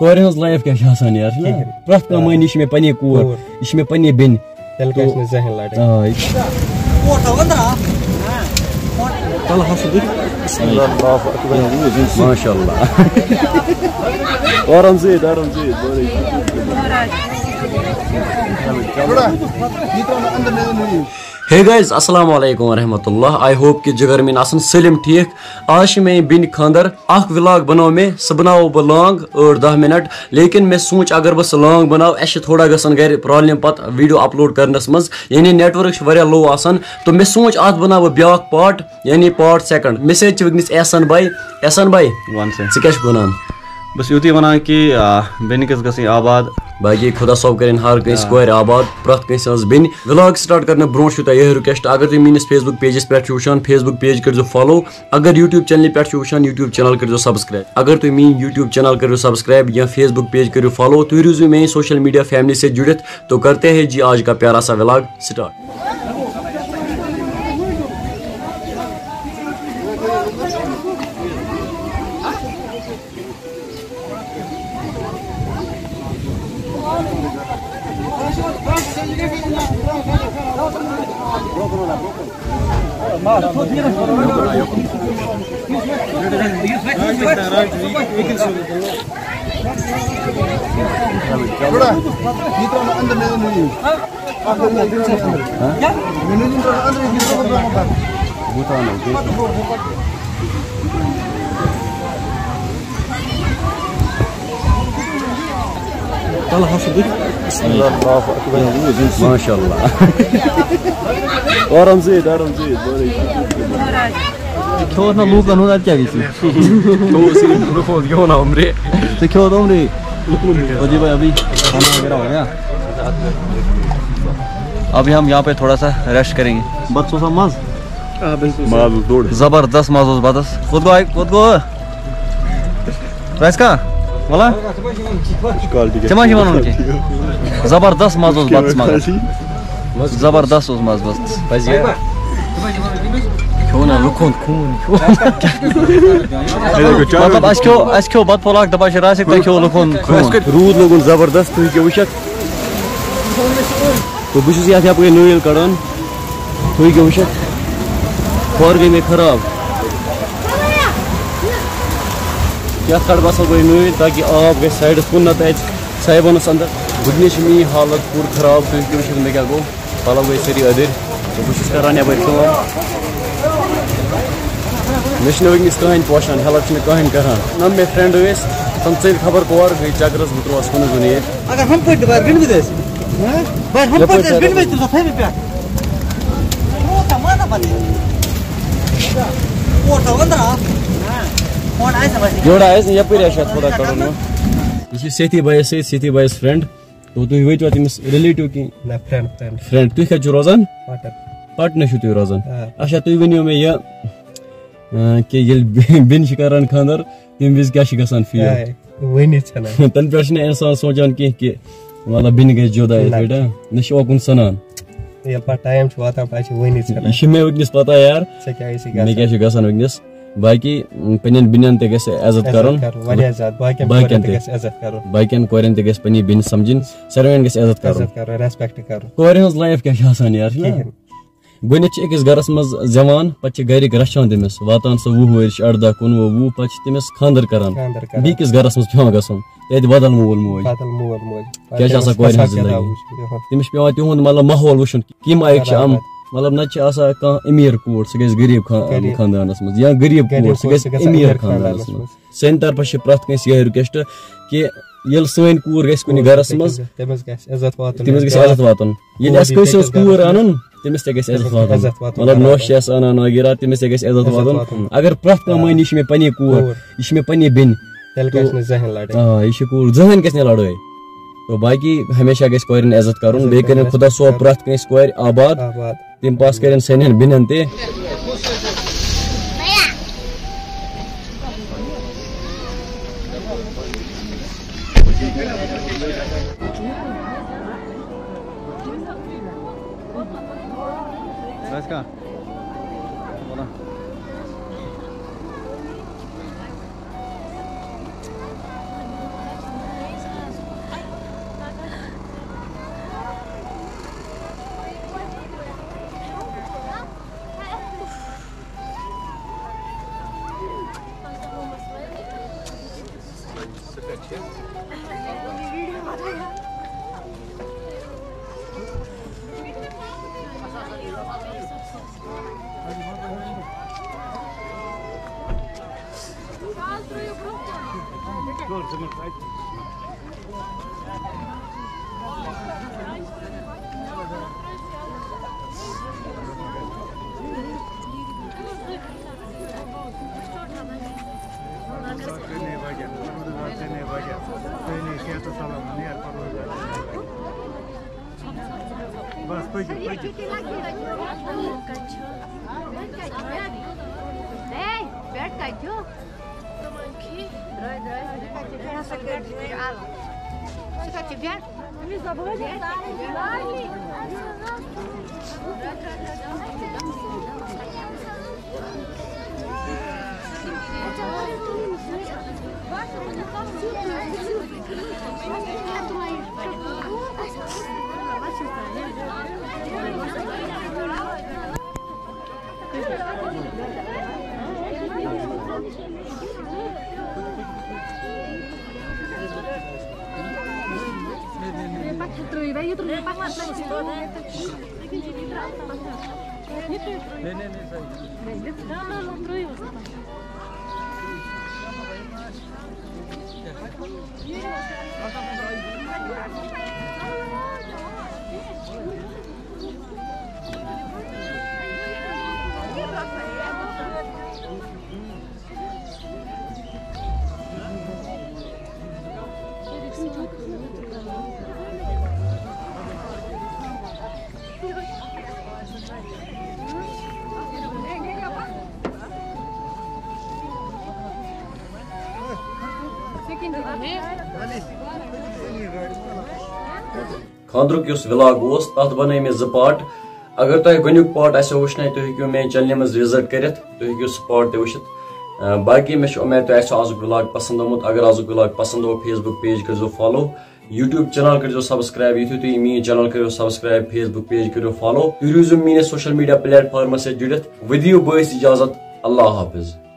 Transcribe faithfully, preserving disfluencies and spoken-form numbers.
کورِ ہٕنٛز لایف کیٛاہ چھِ آسان یار، چھِنہ؟ کِہیٖنۍ۔ پرٛٮ۪تھ کانٛہہ مٔہنی چھِ مےٚ پنٛنی کوٗر، کوٗر۔ یہِ چھِ مےٚ پنٛنی بیٚنہِ۔ تیٚلہِ گژھِ نہٕ زٕہٕنۍ لڑٲے۔ آ، یہِ چھِ بسم اللہ، اللہ اکبر۔ ماشاء اللہ۔ آرام سۭتۍ، آرام سۭتۍ۔ ہے گایز، السلام علیکم ورحمۃ اللہ۔ آئی ہوپ کہ جگر میٲنۍ آسن سٲلِم ٹھیٖک۔ آز چھِ میٲنۍ بیٚنہِ خانٛدر۔ اکھ ولاگ بناو مےٚ، سُہ بناوو بہٕ لانگ ٲٹھ دَہ منٹ، لیکن مےٚ سوٗنٛچ اگر بہٕ سُہ لانگ بناو، اَسہِ چھِ تھوڑا گژھان گرِ پرابلم پتہٕ ویڈیو اپلوڈ کرنس منٛز، یعنی نیٹ ورک چھُ واریاہ لو آسان، تہٕ مےٚ سوٗنٛچ اتھ بناو بہٕ بیاکھ پارٹ، یعنی پارٹ سیکنڈ۔ مےٚ سۭتۍ چھِ وٕنکیٚنس احسان بھائی۔ احسان بھائی، وَن سا۔ ژٕ کیٛاہ چھُکھ وَنان؟ بس یُتُے وَنان کہ، آ، بیٚنہِ گٔژھ گژھٕنۍ آباد۔ باقی خدا صٲب کٔرِنۍ ہر کٲنٛسہِ آ۔ کورِ آباد، پرٛٮ۪تھ کٲنٛسہِ ہٕنٛز بیٚنہِ۔ ولاگ سٹارٹ کرنہٕ برونٛہہ چھُو تۄہہِ یِہوٚے رِکویسٹ، اگر تُہۍ میٲنِس فیس بُک پیجَس پٮ۪ٹھ چھِو وٕچھان، فیس بُک پیج کٔرۍزیو فالو۔ اگر یوٗٹیوٗب چینلہِ پٮ۪ٹھ چھِو وٕچھان، یوٗٹیوٗب چینل کٔرۍزیو سبسکرایب۔ اگر تُہۍ میٲنۍ یوٗٹیوٗب چینل کٔرِو سبسکرایب یا فیس بُک پیج کٔرِو فالو، تُہۍ روٗزِو میٲنۍ سوشل میڈیا فیملی سۭتۍ جُڑِتھ۔ تو کرتے ہیں جی آج کا پیارا سا ولاگ سٹارٹ۔ تَلہٕ ہسا بہٕ۔ بسم اللہ، اللہ اکبر۔ ماشاء اللہ۔ آرام سۭتۍ، آرام سۭتۍ۔ کھیوٚوُکھ نہ لوٗکن ہُنٛد، اَدٕ کیٛاہ گژھِ؟ کھیوٚوُکھ نہ عمرِ۔ ژےٚ کھیوٚوُتھ عمرِ؟ اور جی بھائی، ابھی کھانا وغیرہ ہو گیا۔ ابھی ہم یہاں پہ تھوڑا سا ریسٹ کریں گے۔ بتہٕ اوسا مَزٕ؟ آ، بِلکُل۔ ماز اوس دوٚر۔ زبردست مَزٕ اوس بَتَس۔ کوٚت گوٚو، کوٚت گوٚو؟ رَژھ کھا؟ وَلا؟ یہِ چھِ quality۔ ژےٚ ما چھِ وَنُن کینٛہہ؟ زبردست مَزٕ اوس بَتَس مگر۔ زبردست اوس مَزٕ بَتَس۔ پَزِ یہِ۔ کھیوٚو نہ لُکھ ہُنٛد خوٗن کھیوٚو۔ مطلب، اَسہِ کھیوٚو، اَسہِ کھیوٚو بَتہٕ پھوٚل اَکھ، دَپان چھِ راسِک، تۄہہِ کھیوٚو لُکھ ہُنٛد خوٗن۔ روٗد لوگُن زبردست، تُہۍ ہیٚکِو وٕچھِتھ۔ تو بہٕ چھُس یَتھ یَپٲرۍ نٲلۍ کَڑان۔ تُہۍ ہیٚکِو وٕچھِتھ، کھۄر گٔے مےٚ خراب۔ یَتھ کَڑٕ بہٕ اَصٕل پٲٹھۍ نٲلۍ، تاکہِ آب گژھِ سایڈَس کُن، نَتہٕ اَژِ سایبَنَس اَندَر۔ وٕنکیٚنَس چھِ میٛٲنۍ حالت پوٗرٕ خراب، تُہۍ ہیٚکِو وٕچھِتھ مےٚ کیٛاہ گوٚو۔ پَلَو گٔے سٲری أدٕرۍ۔ تہٕ بہٕ چھُس کَران یَپٲرۍ کٲم۔ مےٚ چھِنہٕ وٕنکیٚنَس کٕہٕنۍ پوشان، ہیلپ چھِنہٕ کٕہٕنۍ کَران۔ نہ مےٚ فرٛٮ۪نٛڈ ٲسۍ، تِم ژٔلۍ خبر کور گٔے چَکرَس، بہٕ ترٛووَس کُنُے زوٚن ییٚتہِ۔ اگر ہم پٔتۍ بار گِنٛدمٕتۍ ٲسۍ، ہہ؟ بھائی، ہم یپٲرۍ پٔتۍ ٲسۍ چھِ گِنٛدمٕتۍ، تِم چھِ تھٲومٕتۍ پٮ۪ٹھ۔ ترٛوو تَماشا پَتہٕ۔ اور تھاو أنٛدرٕ اَکھ۔ فون آسہِ نہٕ وۄنۍ۔ یورٕ آسہِ نہٕ، یپٲرۍ آسہِ اَتھ تھوڑا کَڑُن وۄنۍ۔ یہِ چھِ سیفی بھایَس سۭتۍ، سیفی بھایَس فرٛٮ۪نٛڈ۔ تو تُہۍ وٲتوا تٔمِس ریلیٹِو کِنہٕ؟ نہ، فرٛٮ۪نٛڈ، فرٛٮ۪نٛڈ۔ فرٛٮ۪نٛڈ، تُہۍ کَتہِ چھِو روزان؟ پَٹن۔ پَٹنہٕ چھِو تُہۍ روزان۔ آ۔ اچھا، تُہۍ ؤنِو مےٚ یہِ، آ، کہِ ییٚلہِ بے-، بیٚنہِ چھِ کَران خانٛدر، تَمہِ وِزِ کیٛاہ چھِ گژھان فیٖل؟ آے، ؤنِتھ چھَنہٕ۔ تَنہٕ پٮ۪ٹھ چھِنہٕ اِنسان سونٛچان کینٛہہ کہِ مطلب بیٚنہِ گژھِ جُدا یِتھ نہ۔ پٲٹھۍ، ہا؟ نہ چھِ اوکُن سَنان۔ ییٚلہِ پَتہٕ ٹایم چھُ واتان، پَتہٕ چھِ ؤنِتھ ژےٚ۔ یہِ چھِ مےٚ وٕنکیٚنَس پَتہ یار، ژےٚ کیٛاہ آسی مےٚ کیٛاہ گژھان۔ چھُ گژھان وٕنکیٚنَس۔ باقی، م، پنٛنٮ۪ن بیٚنٮ۪ن تہِ گژھِ عزت عزت کَرُن۔ کَرُن، واریاہ زیادٕ۔ باقیَن باقیَن کورٮ۪ن تہِ تہِ۔ گژھِ عزت کَرُن۔ باقیَن کورٮ۪ن تہِ گژھِ پنٛنہِ بیٚنہِ سَمجھِنۍ، ساروِیَن گژھِ عزت کَرُن۔ عزت کَرُن، ریسپیکٹ کَرُن۔ کورِ ہٕنٛز لایف کیٛاہ چھِ آسان یار، چھِنہ؟ کِہیٖنۍ۔ گۄڈٕنٮ۪تھ چھِ أکِس گَرَس منٛز زٮ۪وان، پَتہٕ چھِ گَرِکۍ رَچھان تٔمِس، واتان سُہ وُہ ؤرِش، اَرداہ، کُنوُہ، وُہ، پَتہٕ چھِ تٔمِس خانٛدَر کَران۔ خانٛدَر کَران۔ بیٚیہِ کِس گَرَس منٛز پٮ۪وان گژھُن، تَتہِ بدل مول موج۔ بدل مول موج۔ کیٛاہ چھِ آسان کورِ ہٕنٛز زندگی؟ تٔمِس چھُ پٮ۪وان تِہُنٛد مطلب ماحول وٕچھُن، کہِ یِم آیِکۍ چھِ یِم۔ برابر۔ مطلب نَتہٕ چھِ آسان کانٛہہ أمیٖر کوٗر، سُہ گژھِ غریٖب خا-، غریٖب۔ خاندانَس منٛز، یا غریٖب غریٖب کوٗر، سُہ کوٗر، گژھِ سُہ گژھِ أمیٖر أمیٖر خاندانَس خاندانَس منٛز۔ منٛز۔ سانہِ طرفہٕ چھِ پرٛٮ۪تھ کٲنٛسہِ یِہوٚے رِکویسٹ کہِ ییٚلہِ سٲنۍ کوٗر گژھِ کُنہِ کوٗر گَرَس گژھِ منٛز، تٔمِس گژھِ عزت واتُن، تٔمِس گژھِ عزت واتُن۔ ییٚلہِ اَسہِ کٲنٛسہِ ہٕنٛز کوٗر اَنُن، تٔمِس تہِ گژھِ عزت تٔمِس گژھِ واتُن۔ عزت واتُن، مطلب، برابر۔ نوٚش چھِ اَسہِ اَنان وغیرہ، تٔمِس تہِ گژھِ عزت عزت واتُن۔ واتُن۔ اگر پرٛٮ۪تھ کانٛہہ آ۔ مٔہنی چھِ مےٚ پنٛنی کوٗر، کوٗر۔ یہِ چھِ مےٚ پنٛنی بیٚنہِ۔ تیٚلہِ تو گژھِ نہٕ زٕہٕنۍ لڑٲے۔ آ، یہِ چھِ کوٗر، زٕہٕنۍ گژھِ نہٕ لڑٲے۔ تو باقی ہمیشہ گژھِ کورٮ۪ن عزت کَرُن، عزت بیٚیہِ کَرٮ۪ن کَرُن، خۄدا صٲب عزت پرٛٮ۪تھ کٲنٛسہِ کورِ آباد۔ آباد۔ تٔمۍ پاس کَرٮ۪ن سانٮ۪ن بیٚنٮ۪ن تہِ۔ بس کا؟ بولا۔ بس پٔکِو، پٔکِو۔ خانٛدرُک یُس ولاگ اوس، تَتھ بَنٲے مےٚ زٕ پارٹ۔ اگر تۄہہِ گۄڈٕنیُک پارٹ آسیو وٕچھنَے، تُہۍ ہیٚکِو میٛانہِ چینلہِ منٛز وِزِٹ کٔرِتھ، تُہۍ ہیٚکِو سُہ پارٹ تہِ وٕچھِتھ۔ آ، باقٕے مےٚ چھُ اُمید تۄہہِ آسیو آزُک ولاگ پَسنٛد آمُت۔ اگر آزُک ولاگ پَسنٛد آو، فیس بُک پیج کٔرۍزیو فالو، یوٗٹیوٗب چینل کٔرۍزیو سبسکرائب۔ یُتھُے تُہۍ میٛٲنۍ چینل کٔرِو سبسکرائب، فیس بُک پیج کٔرِو فالو، تُہۍ روٗزِو میٛٲنِس سوشل میڈیا پلیٹ فارمَس سۭتۍ جُڑِتھ۔ ؤدِو بٲسۍ اِجازت، اللہ حافظ۔